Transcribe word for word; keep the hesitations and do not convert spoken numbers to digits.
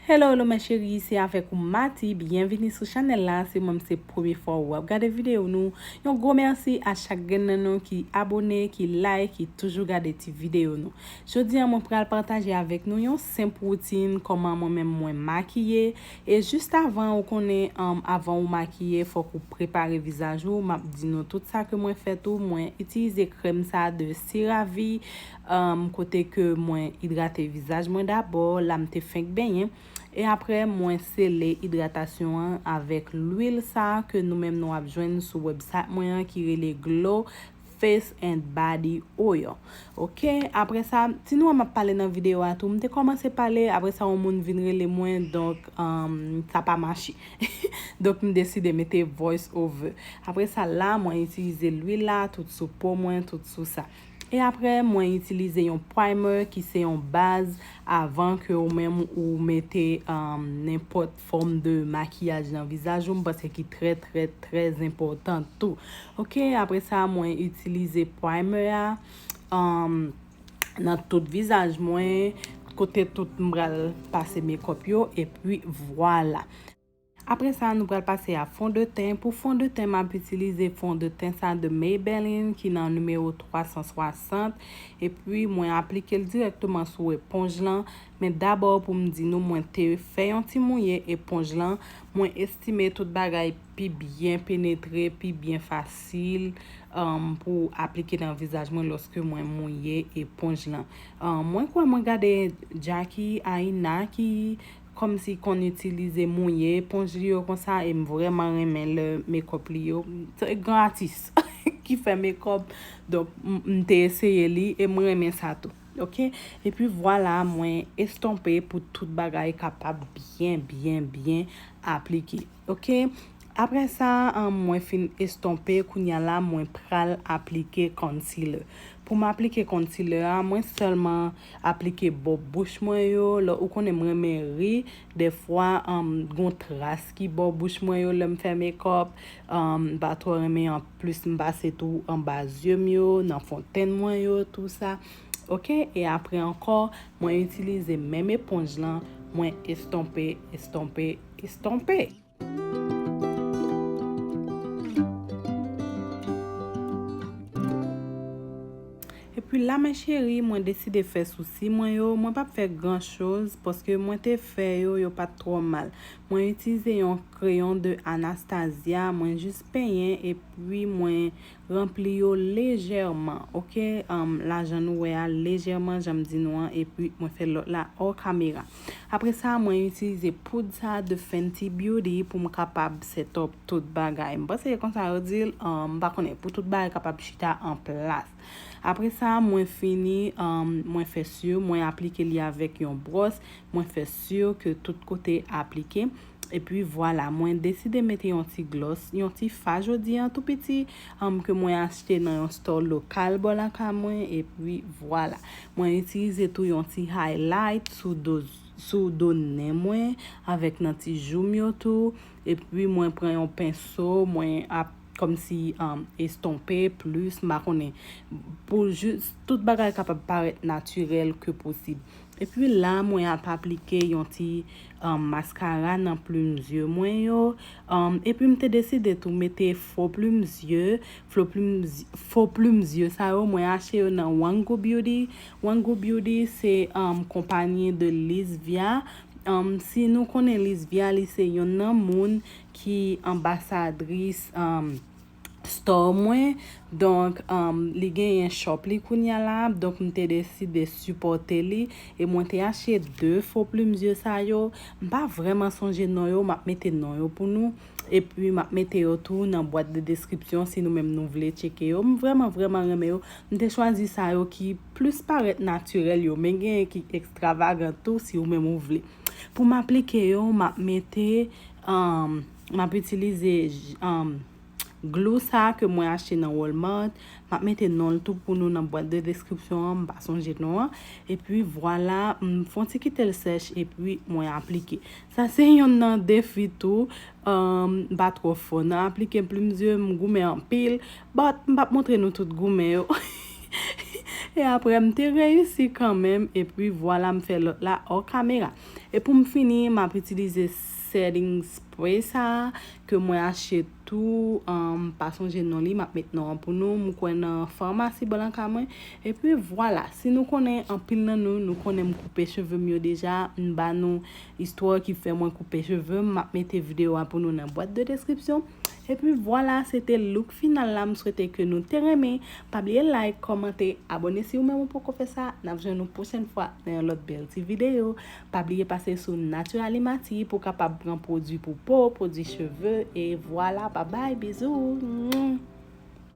Hello, hello, mes chéries, se avèk ou Mati. Byenvini sou chanèl la. Si ou menm se premye fwa w ap gade videyo nou, yon gwo mèsi a chak grenn nan nou ki abone, ki like, ki toujou gade ti videyo nou. Jodi a, mwen pral pataje avèk nou yon senp woutin kòman mwen menm mwen makiye. E jis avan, ou konnen, um, avan ou makiye, fòk ou prepare vizaj ou. M ap di nou tout sa ke mwen fè tou. Mwen itilize krèm sa de CeraVe, um, kote ke mwen idrate vizaj mwen dabò. La, m te fenk benyen. E apre, mwen sele idratasyon an avèk lwil sa ke nou menm nou ap jwenn sou website mwen an ki rele Glow Face and Body Oil. Ok, apre sa, ti nou m ap pale nan videyo a tou. M te kòmanse pale, apre sa, yon moun vin rele mwen, donk, um, sa pa mache. Donk, m deside mete voice over. Apre sa, la, mwen itilize lwil la, tout sou po mwen, tout sou sa. E apre, mwen itilize yon primer ki se yon baz avan ke ou menm ou mete, um, nenpòt fòm de makiyaj nan vizaj ou. M panse ki trè, trè, trè enpòtan tou. Ok, apre sa, mwen itilize primer a, um, nan tout vizaj mwen, kote tout m pral pase makeup yo, epi vwala. Apre sa, nou pral pase a fondeten. Pou fondeten, m ap itilize fondeten sa de Maybelline ki nan nimewo twa san swasant. Epi, mwen aplike l dirèkteman sou eponj lan. Men dabò, pou m di nou, mwen te fè yon ti mouye eponj lan. Mwen estime tout bagay pi byen penetre, pi byen fasil, um, pou aplike nan vizaj mwen lòske mwen mouye eponj lan. Um, mwen kwè mwen gade Jackie Aina ki kòmsi konn itilize mouye eponj li yo konsa, e m vrèman renmen lè makeup li yo. Se gran atis ki fè makeup, donk m, m te eseye li e m renmen sa tou. Ok? Epi vwala, mwen estonpe pou tout bagay kapab byen, byen, byen aplike. Ok? Apre sa, um, mwen fin estonpe, kounye a la, mwen pral aplike concealer. Pou m aplike concealer a, mwen sèlman aplike bò bouch mwen yo. Lè ou konnen m renmen ri, dèfwa, um, gon tras ki bò bouch mwen yo lè m fè makeup. Um, m pa twò renmen an plis m pase tou anba zye m yo, nan fontenn mwen yo, tou sa. Ok, e apre ankò, mwen itilize menm eponj lan, mwen estonpe, estonpe, estonpe. Epi la, mes chéries, mwen deside fè sousi mwen yo. Mwen p ap fè gran choz, paske mwen te fè yo, yo pa t twò mal. Mwen itilize yon kreyon de Anastasia, mwen jis penyen, epi mwen ranpli yo lejèman, ok? Um, la jan nou wè a, lejèman, jan m di nou an, epi mwen fè lòt la hors caméra. Apre sa, mwen itilize poud sa de Fenty Beauty pou m kapab set up tout bagay. M panse e konsa yo di l, um, m pa konnen, pou tout bagay kapab chita an plas. Apre sa, mwen fini, um, mwen fè si, mwen aplike li avèk yon bwòs, mwen fè si ke tout kote aplike. Epi vwala, mwen deside mete yon ti gloss, yon ti fa jodi an tou piti, um, ke mwen achte nan yon store lokal bò lakay mwen, epi vwala. Mwen itilize tou yon ti highlight sou do, sou do nen mwen, avèk nan ti jou m yo tou, epi mwen pran yon penso, mwen ap kòmsi, um, estonpe plis, m pa konnen, pou jis tout bagay kapab parèt natirèl ke posib. Epi la, mwen ap aplike yon ti, um, maskara nan plim zye mwen yo. Um, epi m te deside tou mete fo plim zye. Fo plim z-, fo plim zye sa yo, mwen achte yo nan Wango Beauty. Wango Beauty se, um, konpayi de Lizvia. Um, si nou konnen Lizvia, li se yonn nan moun ki anbasadris, um, store mwen. Donk, um, li genyen shop li kounye a la. Donk, m te deside sipòte li. E mwen te achte de fo plim zye sa yo. M pa vrèman sonje non yo. M ap mete non yo pou nou. Epi, m ap mete yo tou nan bwat de deskripsyon si nou menm nou vle tcheke yo. M vrèman, vrèman renmen yo. M te chwazi sa yo ki plis parèt natirèl yo. Men genyen ki ekstravagan tou si ou menm ou vle. Pou m aplike yo, m ap mete, um, m ap itilize, um, glou sa ke mwen achte nan Walmart. M ap mete non l tou pou nou nan bwat de deskripsyon an, m pa sonje non an. Epi vwala, m fè yon ti kite l sèch epi mwen aplike. Sa se yonn nan defi tou. Um, m pa twò fò nan aplike plim zye, m goumen anpil. But, m p ap montre nou tout goumen yo. E apre m te reyisi kanmenm, epi vwala m fè lòt la hors caméra. E pou m fini, m ap itilize setting spray sa a ke mwen achte tou, um, m pa sonje non li, m ap met non an pou nou, m kwè nan famasi bò lakay mwen. Epi vwala, si nou konnen, anpil nan nou, nou konnen m koupe cheve m yo deja, m ba nou istwa ki fè mwen koupe cheve m, m ap mete videyo a pou nou nan bwat de deskripsyon. Epi vwala, se te look final la, m swete ke nou te renmen. Pa bliye like, kòmante, abòne si ou menm ou poko fè sa. N ap jwenn nou pwochèn fwa nan yon lòt bèl ti videyo. Pa bliye pase sou Naturalimati pou kapab pran pwodui pou po, pwodui cheve. E vwala, babay, bizou.